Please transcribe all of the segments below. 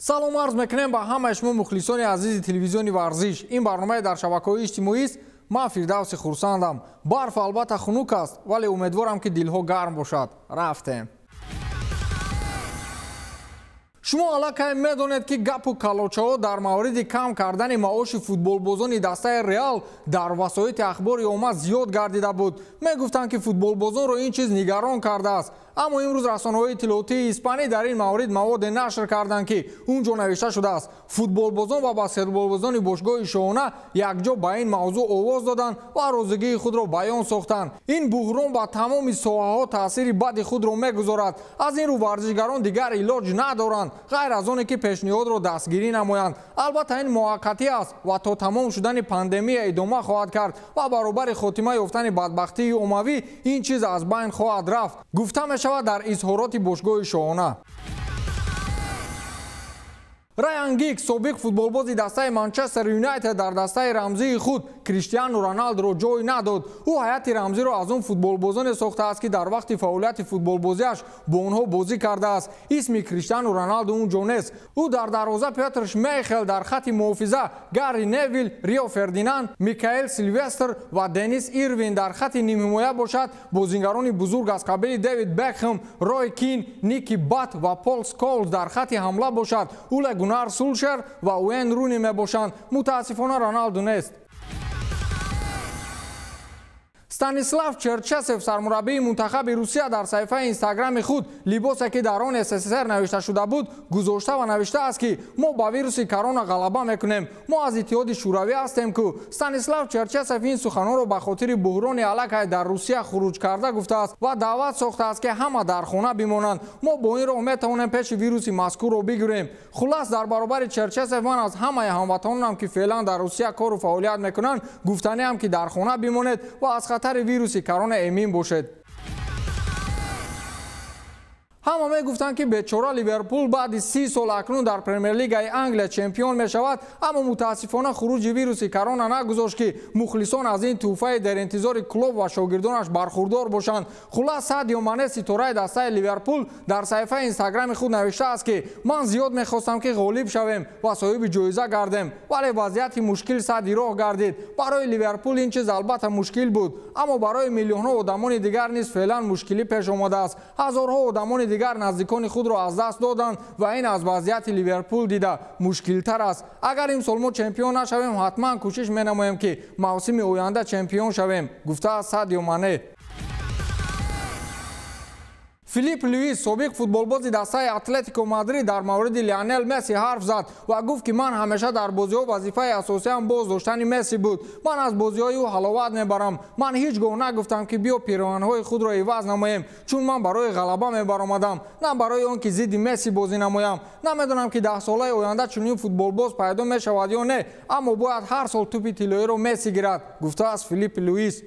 Салом арз мекунем ба ҳамаи шумо мухлисони азизи телевизиони варзиш. Ин барномаи дар шабакаҳои иҷтимоӣ аст. Ман Фирдавси Хурсандам. Барф албатта хунук аст, вале умедворам, ки дилҳо гарм бошад. Рафтем. Шумо аллакай медонед, ки гапу калочаҳо дар мавриди кам кардани маоши футболбозони дастаи Реал дар васоити ахбори омма зиёд гардида буд. Мегуфтанд, ки футболбозонро ин чиз нигарон кардааст. Аммо имрӯз расонаҳои иттилоотии испанӣ дар ин маврид маводе нашр карданд, ки он ҷо навишта шудааст: футболбозон ва баскетболбозони бошгоҳи шоҳона якҷо ба ин мавзӯъ овоз доданд ва розигии худро баён сохтанд. Ин буҳрон ба тамоми соҳаҳо таъсири бади худро мегузорад. Аз ин рӯ варзишгарон дигар илоҷ надоранд, ғайр аз оне ки пешниҳодро дастгирӣ намоянд. Албатта, ин муваққатӣ аст ва то тамом шудани пандемия идома хоҳад кард ва баробари хотима ёфтани бадбахтии оммавӣ ин чиз аз байн хоҳад рафт, гуфта мешавад дар изҳороти бошгоҳи шоҳона. Райан Гигс, собиқ футболбози дастаи Манчестер Юнайтед, дар дастаи рамзии худ Криштиану Роналдуро ҷой надод. Ӯ ҳайати рамзиро аз он футболбозоне сохтааст, ки дар вақти фаъолияти футболбозиаш бо онҳо бозӣ кардааст. Исми Криштиану Роналду он ҷо нест. Ӯ дар дарвоза Петр Шмейхел, дар хати муҳофиза Гарри Невил, Рио Фердинанд, Микаэл Силвестр ва Денис Ирвин, дар хати нимҳимоя бошад бозингарони бузург аз қабили Дэвид Бекхэм, Рой Кин, Ники Бат ва Пол Сколз, дар хати ҳамла бошад Уле Гунар Сулшер ва Уэн Руни мебошанд. Мутаассифона, Роналду нест. Станислав Черчесов, сармураббии мунтахаби Русия, дар саҳифаи Инстаграми худ либосе, ки дар он СССР навишта шуда буд, гузошта ва навиштааст, ки мо ба вируси корона ғалаба мекунем, мо аз Иттиҳоди Шӯравӣ ҳастем ку. Станислав Черчесов ин суханонро ба хотири буҳрони аллакай дар Русия хуруҷ карда гуфтааст ва даъват сохтааст, ки ҳама дар хона бимонанд. Мо бо ин роҳ метавонем пеши вируси мазкурро бигирем. Хулас, дар баробари Черчесов ман аз ҳамаи ҳамватанонам, ки феълан дар Русия кору фаъолият мекунанд, гуфтаниам, ки дар хона бимонед ва аз хатари вируси корона эмин бошед. Ҳама мегуфтанд, ки бечора Ливерпул баъди 30 сол акнун дар Премер-лигаи Англия чемпион мешавад, аммо мутаассифона хуруҷи вируси корона нагузошт, ки мухлисон аз ин тӯҳфаи деринтизори Клоп ва шогирдонаш бархурдор бошанд. Хулас, Садио Мане, ситораи дастаи Ливерпул, дар саҳифаи Инстаграми худ навиштааст, ки ман зиёд мехостам, ки ғолиб шавем ва соҳиби ҷоиза гардем, вале вазъияти мушкил садди роҳ гардид. Барои Ливерпул ин чиз албатта мушкил буд, аммо барои миллионҳо одамони дигар низ феълан мушкилӣ пеш омадааст. Ҳазорҳо одамони дигар наздикони худро аз даст доданд ва ин аз вазъияти Ливерпул дида мушкилтар аст. Агар имсол мо чемпион нашавем, ҳатман кӯшиш менамоем, ки мавсими оянда чемпион шавем, гуфтааст Садио Мане. Филип Луис, собиқ футболбози дастаи Атлетико Мадрид, дар мавриди Лионел Месси ҳарф зад ва гуфт, ки ман ҳамеша дар бозиҳо вазифаи асосиам боз доштани Месси буд. Ман аз бозиҳои ӯ ҳаловат мебарам. Ман ҳеҷ гоҳ нагуфтам, ки биё пироҳанҳои худро иваз намоем, чун ман барои ғалаба мебаромадам, на барои он ки зидди Месси бозӣ намоям. Намедонам, ки 10 солаи оянда чунин футболбоз пайдо мешавад ё не, аммо бояд ҳар сол тӯпи тиллоиро Месси гирад, гуфтааст Филип Луис.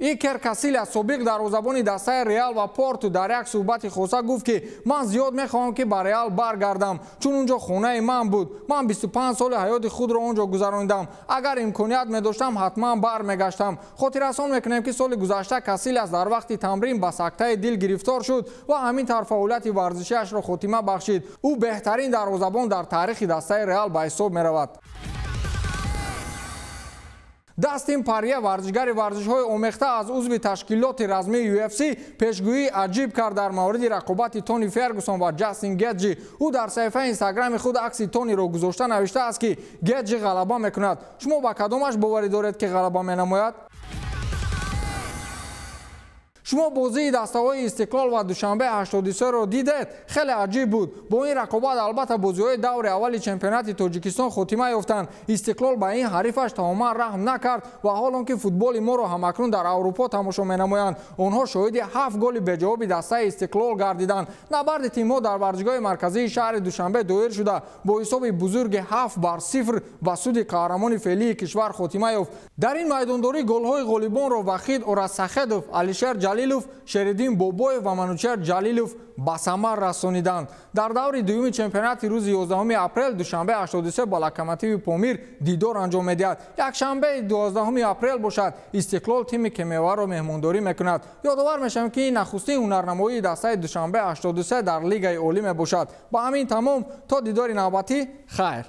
Икер Касилиас, собиқ дарвозабони дастаи Реал ва Порту, дар як суҳбати хоса гуфт, ки ман зиёд мехоҳам, ки ба Реал баргардам, чун он ҷо хонаи ман буд. Ман 25 соли ҳаёти худро он ҷо гузаронидам. Агар имконият медоштам, ҳатман бармегаштам. Хотиррасон мекунем, ки соли гузашта Касилиас дар вақти тамрин ба сактаи дил гирифтор шуд ва ҳамин тавр фаъолияти варзишиашро хотима бахшид. Ӯ беҳтарин дарвозабон дар таърихи дастаи Реал ба ҳисоб меравад. Дастин Парье, варзишгари варзишҳои омехта аз узви ташкилоти размии UFC, пешгӯии аҷиб кард дар мавриди рақобати Тони Фергюсон ва Ҷастин Геджи. Ӯ дар саҳифаи Инстаграми худ акси Тониро гузошта навиштааст, ки Геджи ғалаба мекунад. Шумо ба кадомаш боварӣ доред, ки ғалаба менамояд? Шумо бозии дастаҳои Истиқлол ва Душанбе 83-ро дидед? Хеле аҷиб буд. Бо ин рақобат албатта бозиҳои даври аввали чемпионати Тоҷикистон хотима ёфтанд. Истиқлол ба ин ҳарифаш тамоман раҳм накард ва ҳол он ки футболи моро ҳамакнун дар Аврупо тамошо менамоянд, онҳо шоҳиди ҳафт голи беҷавоби дастаи Истиқлол гардиданд. Набарди тимҳо дар варзишгоҳи марказии шаҳри Душанбе доир шуда, бо ҳисоби бузурги 7-0 ба суди қаҳрамони феълии кишвар хотима ёфт. Дар ин майдондорӣ голҳои ғолибонро Вахид Оразсахедов, Алишер. Ҷалилов, Шериддин Бобоев ва Манучер Ҷалилов ба самар расониданд. Дар даври дуюми чемпионати рӯзи 11 апрел Душанбе 83 ба Локомотиви Помир дидор анҷом медиҳад. Якшанбеи 12 апрел бошад, Истиқлол тими Кемеваро меҳмондорӣ мекунад. Ёдовар мешавем, ки ин нахустин ҳунарнамоии дастаи Душанбе 83 дар Лигаи олӣ мебошад. Ба ҳамин тамом, то дидори навбатӣ, хайр.